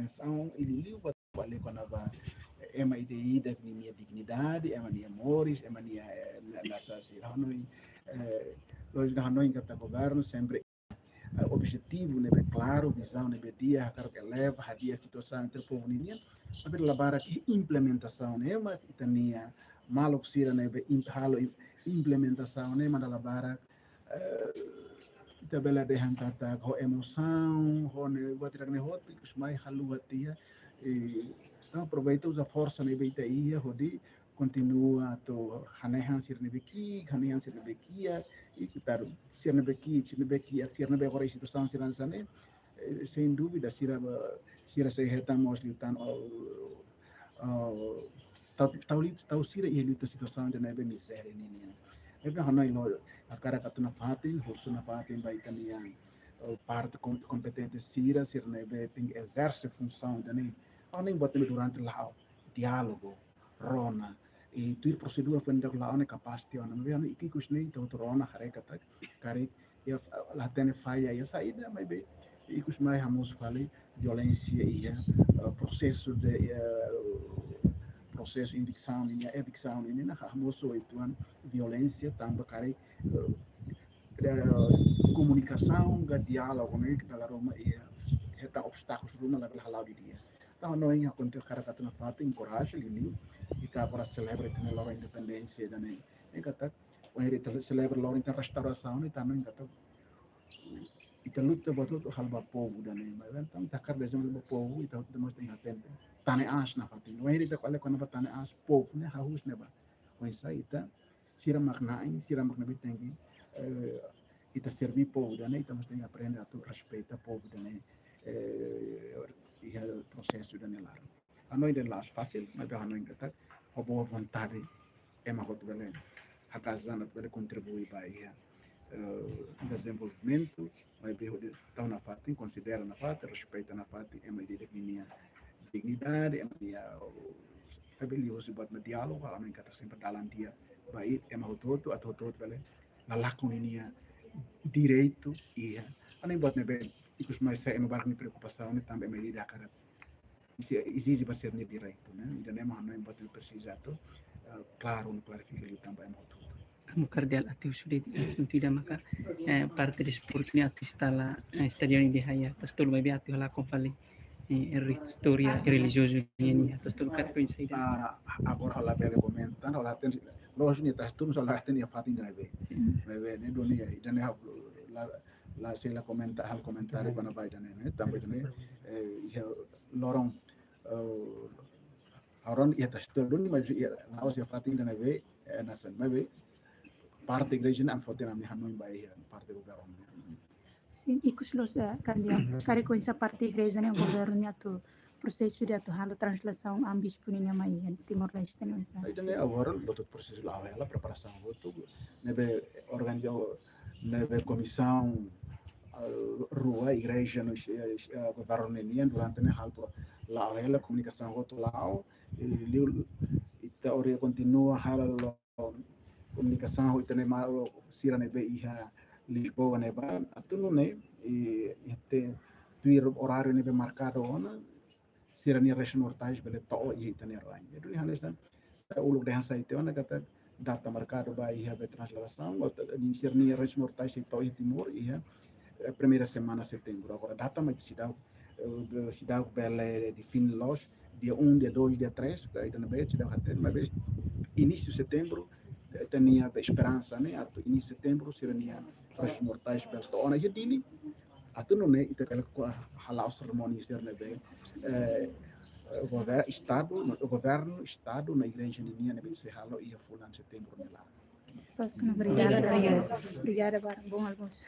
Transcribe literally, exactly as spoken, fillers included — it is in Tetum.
atensaun i liuliu ba ko'alia kona-ba ema ida-idak ninia dignidade, ema nia moris, ema nia, eh, na, na sa sira hanoin, eh, lójika hanoin katak governu sempre, eh, objetivu ne'ebé klaru, vizaun ne'ebé di'ak, hakarak eleva, hadi'a situasaun entre povu ninian, maibé dala barak iha implementasaun ne'e mak ita-nia maluk sira ne'ebé im-, halo im-, implementasaun ne'e mak dala barak, eh, ita bele dehan katak ho emosaun, ho ne'e buat ida-ne'e hotu, ikus mai haluha tiha, eh, entaun aproveita uza forsa ne'ebé ita iha, hodi kontinua atu hanehan sira ne'ebé ki'ik, hanehan sira ne'ebé kiak, i kutar sira ne'ebé ki'ik, sira ne'ebé kiak, sira ne'ebé agora iha situasaun sira hanesan ne'e, eh, sem dúvida, sira ba, sira sei hetan mós liután, oh, oh, tau, tau li-, tau sira iha liután situasaun ida ne'ebé mizéria ninian. Ne'ebé hanoin loos, hakarak atu nafatin, husu nafatin ba ita-nia, eh, parte kom-, kompetente sira, sira ne'ebé tenke ezerse funsaun ida-ne'e. Hanoin buat ne'ebé durante la'o, diálogu, rona. I tuir prosedura foin ida la'o ne'e kapás tiha ona. Maibé hanoin ikus ne'e ita hotu rona haree katak karik iha, la hatene falla iha saida, maibé ikus mai hamosu fali violénsia iha, eh, prosesu de, eh, prosesu eviksaun nian, eviksaun nian, hamosu uitoan violénsia tanba karik, eh, eh, komunikasaun ka diálogu ne'e dala ruma iha hetan obstákulu ruma labele hala'o didi'ak. Entaun hanoin ha'u kontente hakarak atu nafatin, enkoraja liuliu ita agora selebra ita-nia loron independénsia ida-ne'e. Ne'e katak, wainhira ita selebra loron ita restaurasaun, ita hanoin katak ita luta buat hotu halo ba povu ida-ne'e. Maibé entaun ita hakarak dezeñu ba povu, ita hotu mós tenke hatene. Tane aas nafatin. Wainhira ita ko'alia kona-ba tane aas povu ne'e, hahú ne'ebá. Oinsá ita, sira mak na'in, sira mak ne'ebé tenke, eh, ita serví povu ida-ne'e, ita mós tenke aprende atu respeita povu ida-ne'e, eh, iha prosesu ida-ne'e laran. Hanoin ida-ne'e la'ós fasil, maibé hanoin katak, ho boa vontade, ema hotu bele, haka'as an atu bele kontribui ba iha, eh, dezenvolvimentu, maibé hodi tau nafatin, konsidera nafatin, respeita nafatin, ema ida-idak ninia dignidade, ema nia, oh, maibé liuhusi buat ne'e diálogu, hanoin katak sempre dalan di'ak ba ita, ema hotu-hotu, atu hotu-hotu bele, la lakon ninia direitu iha. Hanoin buat ne'ebé, ikus mai sai ema barak nia preokupasaun ne'e tanba ema ida-idak hakarak ezije ba sira-nia direitu, ne'e? Ida-ne'e mak hanoin buat ne'ebé presiza atu, eh, klaru, no klarifika liután ba ema hotu-hotu. Amu Kardeál, atu husu de'it asuntu ida maka, eh, parte desportu ne'e atu instala, eh, estádiu ne'e iha Tasitolu, maibé atu halakon fali, eh, istória relijiozu nian iha Tasitolu, karik oinsá ida? Ah, agora ha'u labele komenta, ha'u la hatene, lójiku ne'e Tasitolu, ha'u la hatene iha fatin ida-ne'ebé. Sin. Maibé ne'e duni, ida-ne'e ha'u la, la sei la komenta, halo komentáriu kona-ba ida-ne'e, ne'e? Tanba ida-ne'e, eh, iha loron, eh, ha'u rona iha Tasitolu duni, maibé iha, la'ós iha fatin ida-ne'ebé, eh, hanesan, maibé parte igreja ne'e ami foti ami hanoin ba iha parte governu. Sin, ikus loos, eh, Kardeál, karik oinsá parte igreja ne'e governu nia atu prosesu ida atu halo translasaun amu bispu nian mai iha Timor-Leste ne'e oinsá? Ida-ne'e agora, buat hotu prosesu la'o hela, preparasaun hotu, ne'ebé organiza, ne'ebé komisaun, eh, rua, igreja no, eh, eh, governu nian durante ne'e halo pro-, la'o hela, komunikasaun hotu la'o, i liu ita agora kontinua halo komunikasaun ho ita-nia maluk sira ne'ebé iha Lisboa ne'ebá, atu nune'e, i, i te tuir oráriu ne'ebé markadu ona, sira-nia restos mortais bele to'o iha ita-nia rain. Jadi, hanesan, eh, uluk dehan sai tiha ona katak data markadu ba iha be translasaun, ou ta-, sira-nia restos mortais sei to'o iha Timor, iha, eh, primeira semana setembru. Agora data mak seidauk, eh, seidauk bele define loos, dia um, dia dois, dia três, ka ida-ne'ebé, seidauk hatene, maibé inísiu setembru, eh, ita-nia be esperansa ne'e, atu inísiu setembru, sira-nia restos mortais bele to'o ona iha Dili, atu nune'e ita bele hala'o serimónia sira ne'ebé, eh, gover-, estadu, no, governu, estadu, no igreja ninian ne'ebé sei halo iha fulan setembru ne'e laran. Próximo, obrigada. Obrigada. Obrigada, Barão. Bom almoço.